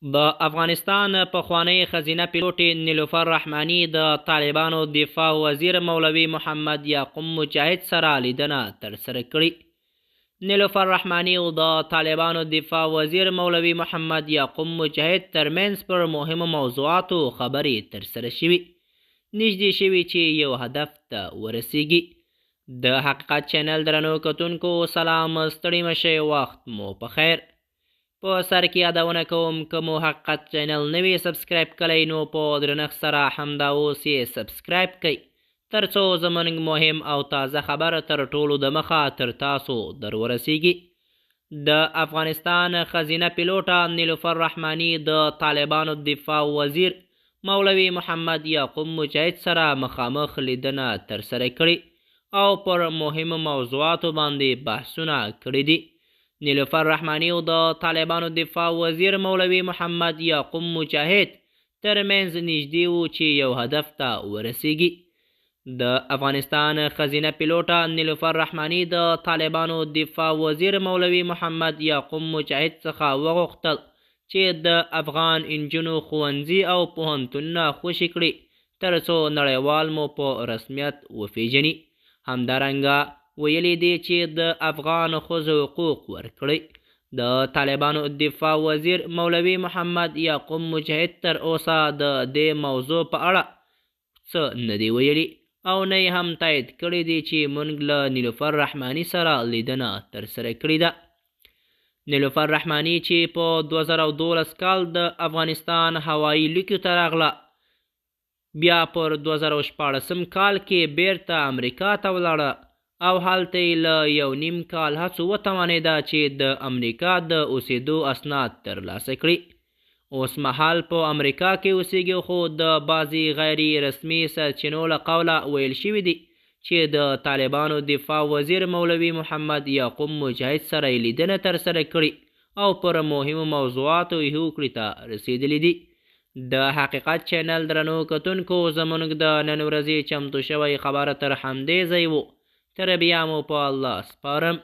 د افغانستان پخوانۍ ښځینه پیلوټې نیلوفر رحماني د طالبانو دفاع وزیر مولوي محمد یعقوب مجاهد سره لیدنه ترسره کړې. نیلوفر رحماني او د طالبانو دفاع وزیر مولوي محمد یعقوب مجاهد ترمنځ پر مهمو موضوعاتو خبرې ترسره شوي، نږدې شوي چې یو هدف ته ورسیږي. د حقیقت چینل درنو کتونکو سلام، ستړي مه شئ، وخت مو په خیر. په سر کې یادونه کوم، که مو حقیقت چینل نه وي subscribe کړی نو په درنښت سره همدا اوس یې subscribe کړئ، ترڅو زمونږ مهم او تازه خبر تر ټولو د مخه تر تاسو در ورسیږي. د افغانستان ښځینه پیلوټه نیلوفر رحماني د طالبانو دفاع وزیر مولوي محمد یعقوب مجاهد سره مخامخ لیدنه ترسره کړې او پر مهمو موضوعاتو باندې بحثونه کړي دي. نیلوفر رحماني او د طالبانو دفاع وزیر مولوي محمد یعقوب مجاهد ترمنځ نږدې وو چې یو هدف ته ورسیږي. د افغانستان ښځینه پیلوټه نیلوفر رحماني د طالبانو دفاع وزیر مولوي محمد یعقوب مجاهد څخه وغوښتل چې د افغان انجونو ښوونځي او پوهنتونونه خوشي کړي، ترڅو نړیوال مو په رسمیت وپیژني. همدارنګه ویلي دي چې د افغان ښځو حقوق ورکړي. د طالبانو دفاع وزیر مولوي محمد یعقوب مجاهد تر اوسه د دې موضوع په اړه څه نه دي ویلي او نه یې هم تایید کړي دي چې مونږ له نیلوفر رحماني سره لیدنه ترسره کړې ده. نیلوفر رحماني چې په 2012 کال د افغانستان هوایي لیکو ته راغله، بیا پر 2016 کال کې بیرته امریکا ته ولاړه او هلته یې له 1.5 کال هڅو وتوانېده چې د امریکا د اوسېدو اسناد ترلاسه کړي. اوس مهال په امریکا کې اوسیږي، خو د بعضې غیر رسمي سرچینو له قوله ویل شوي دي چې د طالبانو دفاع وزیر مولوي محمد یعقوب مجاهد سره یې لیدنه ترسره کړې او پر مهمو موضوعاتو یې هوکړې ته رسېدلي دي. د حقیقت چینل درنو کتونکو، زمونږ د نن ورځې چمتو شوی خبر تر همدې ځای وو. تر بیا مو په الله سپارم.